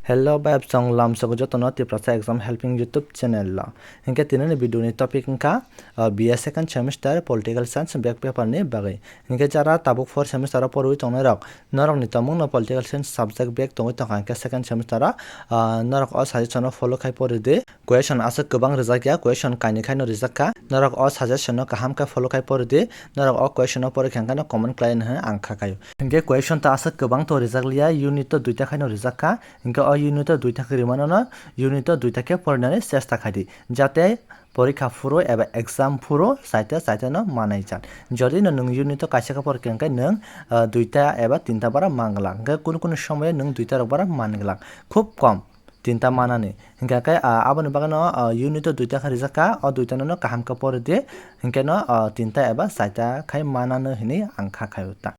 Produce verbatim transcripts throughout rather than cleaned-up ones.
Hello, bayapsong lamsogo jotono Tiprasa Exam Helping YouTube channel lo. Hinkhe tinini video ni topic wngkha, uh, B A second semester political science back paper ni bagwi. Hinkhe jara tabuk fourth semester o porwi tongnai rok, norok ni tomung no political science subject back tongwi tongkha hinkhe second semester o, uh, norok o suggestion no follow khai pori di. Question aswk kwbang rijak ya, question kainwi khaino rijak kha. Norok o suggestion no kaham khe follow khai pori di. Norok o question no pori kha hwnkhe no comment khlai nai hwnwi ang kha khaio. Hinkhe question ta aswk kwbang to rijak liya, unit to duita khaino rijak kha. Hinkhe o unit to duita khe rimano no, unit to duita khe porinani chesta khai di. Jate porikha phuru eba exam phuru chaita chaita no manai chan. Jodi no nwng unit to kaisa khe porikha hwnkhe nwng, ah, duita eba tinta bara manglak. Hinkhe kunu kunu somoyo nwng duita rok bara manglak. Khub kom. Tinta manani. Hinkha khe, ah, aboni bagwi no, ah, unit o duita khe rijak kha, o duita no kaham khe pori di, hinkhe no, ah, tinta eba chaita khai manano hinwi ang kha khaio ta.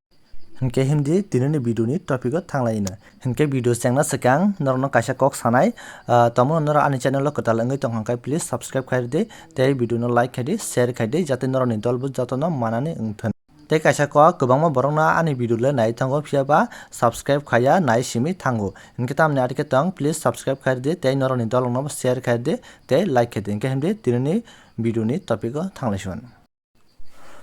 Hinkhe himdi tinini video ni topic o thanglai no. Hinkhe video chengna swkang norok no kaisa kok sanai, ah, tamo norok ani channel o kwtal wngwi tongkha khe please subscribe khai di, tei video no like khai di, share khai di, jate norok ni dol bo joto no manani wngthun. Tei kaisa kok kwbangma borokno ani video le nai thango, phiya ba subscribe khaiya nai simi thango. Hinkhe tamni aro khe tong, please subscribe khai di, tei norokni dolokno bo share khai di, tei like khai di. Hinkhe himdi tinini video ni topic o thanglai swan.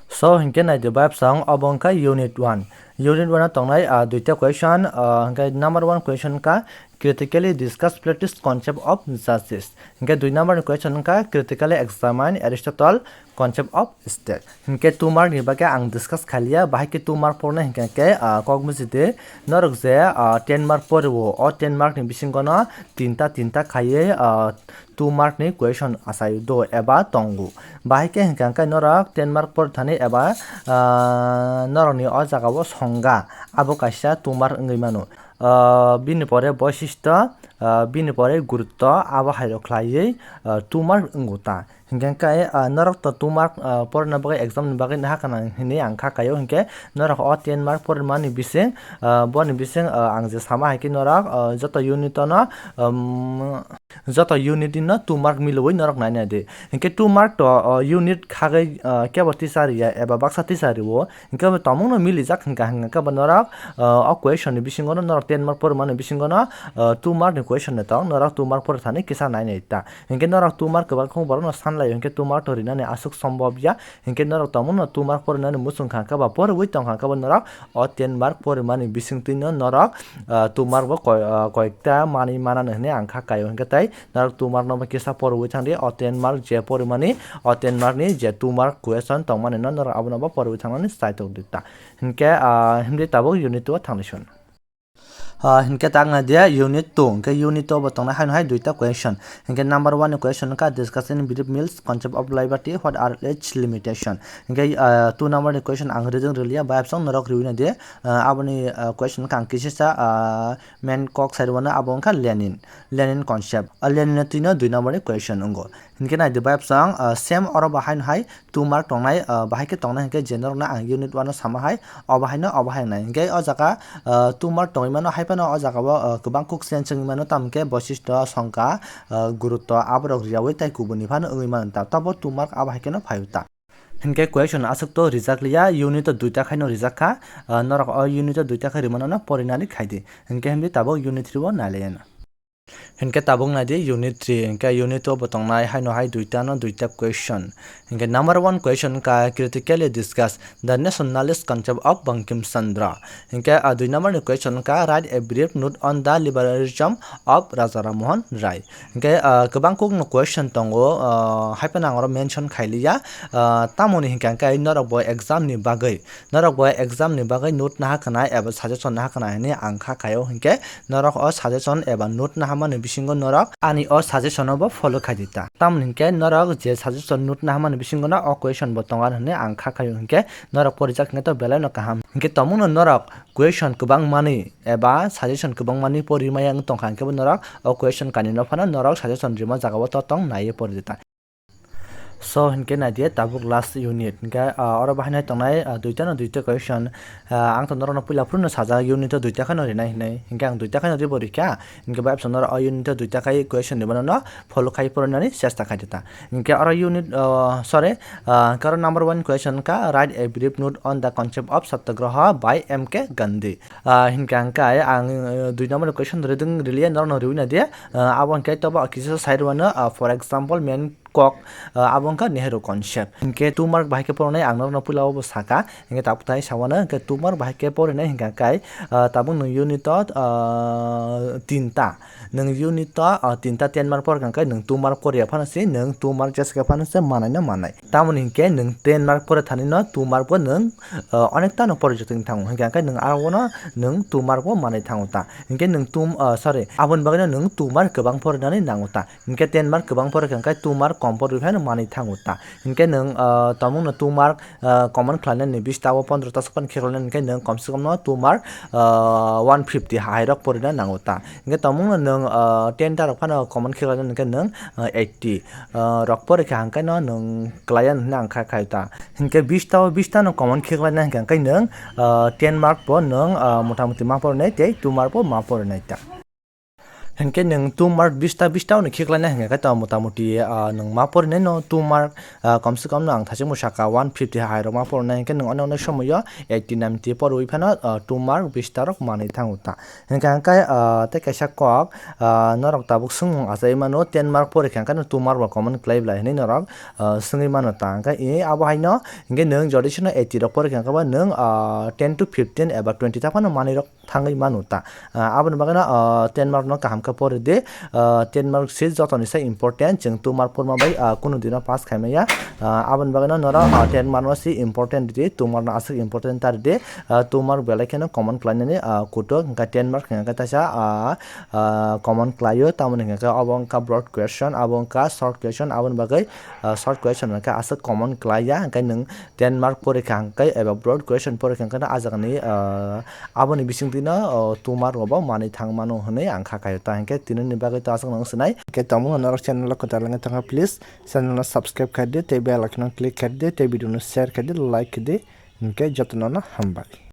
So hinkhe nai di bayapsong, obo wngkha unit one. Unit one o tongnai, ah, duita question, ah, hinkhe number one question wngkha critically discuss Plato's concept of justice. Hinkhe dui number ni question wngkha critically examine Aristotle concept of state. Hinkhe two mark ni bagwi ang discuss khaliya, bahai khe two mark porna hinkhe khe, ah, kok musi di norok je, ah, ten mark poriwo, o ten mark ni bisingo no tinta tinta khaiwi, ah, two mark ni question achaio do eba tongo. Bahai khe hinkhe khe norok ten mark porithani eba, ah, norok ni o jaga o songga abo kaisa two mark wngwi mano. Ah, bini pore boishisto, ah, bini pore gurutto abo hai rok khlaiwi, ah, two mark wngo ta. Hinkhe khe, ah, norok to two mark, ah, porna bagwi exam ni bagwi naha kana hinwi ang kha kaio, hinkhe norok o ten mark pormani bising, ah, boni bising, ah, ang je sama hai khe norok, ah, joto unit o no, um, joto unit ni no two mark milwi norok nai nai di. Hinkhe two mark to, ah, unit khagwi, ah, kebo teacher ya eba baksa teacher rio, hinkhe bo tomung no milijak hinkha hinkhe bo norok, ah, o question ni bisingo no norok ten mark pormani bisingo no, ah, two mark ni question ni tong norok two mark porithani kisa nai nai ta. Hinkhe norok two mark kwbang khung borok no sanlai, hinkhe two mark to rinani aswk sombobya. Hinkhe norok tamo no two mark porinani muchung kha khe ba porwi tong kha khe bo norok o ten mark porimani bisingtwi no norok, ah, two mark bo koi-, ah, koikta manwi manani hinwi ang kha kaio. Hinkhe tai norok two mark no bo kisa porwi thang di, o ten mark je porimani, o ten mark ni je two mark question tongmani no norok abono bo porwi thangnani chaitok di ta. Hinkhe, ah, himdi tabuk unit two o thangdi sun. Ah, hinkhe tak nai dia unit two, hinkhe unit two bo tongnai haino hai duita question. Hinkhe number one ni question wngkha discussing brief meals concept of liberty, what are its limitation? Hinkhe, ah, two number ni question ang rijwng rwliya, bayapsong norok riwi nai di. Ah, aboni, ah, question wngkha ang kisisa, ah, main kok sai rwmano abo wngkha Lenin, Lenin concept. Ah, Lenin no twi no dui number ni question wngo. Hinkhe nai di bayapsong, ah, same oro bo haino hai two mark tongnai, ah, bahai khe tongnai hinkhe je norokno ang unit one o sama hai, obo haino obo hai wngnai. Hinkhe o jaga, ah, two mark tongwi mano, hai phano o jaga o, ah, kwbang kuk change wngwi mano, tamo khe boishisto, songkha, ah, gurutto aborok riyaui tai kubuni phano wngwi mano ta, tobo two mark abo hai kheno phai ta. Hinkhe question aswk to rijak liya, unit o duita khaino rijak kha, ah, norok o unit o duita khai rwmano no porinani khai di. Hinkhe himdi tabuk unit three o nai laiya no. Hinkhe tabuk nai di unit three, hinkhe unit two bo tongnai haino hai duita no duita question. Hinkhe number one question wngkha critically discuss the nationalist concept of Bankim Chandra. Hinkhe, ah, dui number ni question wngkha write a brief note on the liberalism of Raja Ram Mohan Rai. Hinkhe, ah, kwbang kuk no question tongo, ah, hai phano ang oro mention khai liya, ah, tamoni hinkhe hinkhe norok bo exam ni bagwi Norok bo exam ni bagwi note naha khna eba suggestion naha khna hinwi ang kha khaio, hinkhe norok o suggestion eba note naha mani bisingo norok ani o suggestion no bo follow khai di ta. Tamoni hinkhe norok je suggestion note naha mani bisingo no o question bo tongo hinwi ang kha khaio, hinkhe norok porijak hinkhe to belai no kaham. Hinkhe tongmung no norok question kwbang mani eba suggestion kwbang mani pori maya wng tongkha, hinkhe bo norok o question kainwi no phano norok suggestion rima jaga o to tong naiwi pori di ta. So hinkhe naidi tabuk last unit, hinkhe ah, oro bahai nai tongnai ah, duita no duita question. Ah, ang to norokno puila phuru no sajak unit o duita khaino rinai hinwi, hinkhe ang duita khaino ribo rikha, hinkhe bai absano o unit o duita khai question ribano no follow khai porinani chesta khai ta. Hinkhe oro unit, ah, sorry, ah, karo number one question ka, write a brief note on the concept of satyagraha by M K Gandhi. Ah, hinkhe ang kai ang ah, dui number question riding riliya norokno riwi naidi. Ah, abo hinkhe tobo kisa side one, ah, for example main kok, ah, abo wngkha Nehru concept. Hinkhe two mark bahai khe porinai ang norokno puila o bo saka. Hinkhe tabuk tai sawano hinkhe two mark bahai khe porinai hinkhe kai, ah, tabuk nwng unit o, ah, tinta. Nwng unit o, ah, tinta ten mark porikha hinkhe nwng two mark poriya phano se nwng two mark jeske phano se manai no manai. Tamoni hinkhe nwng ten mark pore thani no two mark bo nwng, ah, onekta no pori jotoni thango. Hinkhe nwng aro no nwng two mark bo manai thango ta. Hinkhe nwng two, ah, sorry, aboni bagwi no nwng two mark kwbang porinani nango ta. Hinkhe ten mark kwbang porikha hinkhe two mark kom porwi phano manwi thango ta. Hinkhe nwng, ah, tongmungno two mark, ah, common khlainani bish ta o pondro ta sopan khe khlainani hinkhe nwng komse komno two mark, ah, one fifty hai rok porina nango ta. Hinkhe tongmungno nwng, ah, ten ta rok phano common khe khlainani hinkhe nwng, ah, eighty, ah, rok porikha hinkhe no nwng klaiya hinwi ang kha khai ta. Hinkhe bish ta o bish ta no common khe khlaina hinkhe nwng, ah, ten mark bo nwng, ah, motamuti ma porinai tei two mark bo ma porinai ta. Hinkhe nwng two mark bish ta bish ta no khiklaina hinkhe to motamuti, ah, nwng ma porinai no two mark, ah, komse kom no ang thachingbo saka one fifty hai rok ma porinai hinkhe nwng onek onek somoyo eighty ninety porwi phano, ah, two mark bish ta rok manwi thango ta. Hinkhe ang kai, ah, tei kaisa kok, ah, norok tabuk swngmung achai mano ten mark porikha hinkhe no two mark bo common khlai bwlai hinwi norok, ah, swngwi mano ta. Hinkhe e abo haino hinkhe nwng jodi sino eighty rok porikha hinkhe bo nwng, ah, ten to fifteen eba twenty ta phano manwi rok thangwi mano ta. Ah, aboni bagwi no, ah, ten mark no kaham khe pori di. Ah, ten mark se jotoni se important, chwng two mark porma bai, ah, kunu dino pass khai maya. Ah, aboni bagwi no norok, ah, ten mark no se important di, two mark no aswk important ta di. Ah, two mark belai kheno common khlainani, ah, kutuk, hinkhe ten mark hinkhe taisa, ah, ah, common khlaio, tamoni hinkhe obo wngkha broad question, abo wngkha short question, aboni bagwi, ah, short question hinkhe aswk common khlaiya, hinkhe nwng ten mark porikha hinkhe eba broad question porikha hinkhe no ah jagani, ah, aboni bisingtwi no, oh, two mark robo manwi thang mano hinwi ang kha kaio ta hinkhe tinini bagwi to aswk nang sinai. Hinkhe tongmung norok channel o kwtal wngwi tongkha, please channel no subscribe khai di tei bell icon no click khai di tei video no share khai di, like khai di, hinkhe jotono no hambai.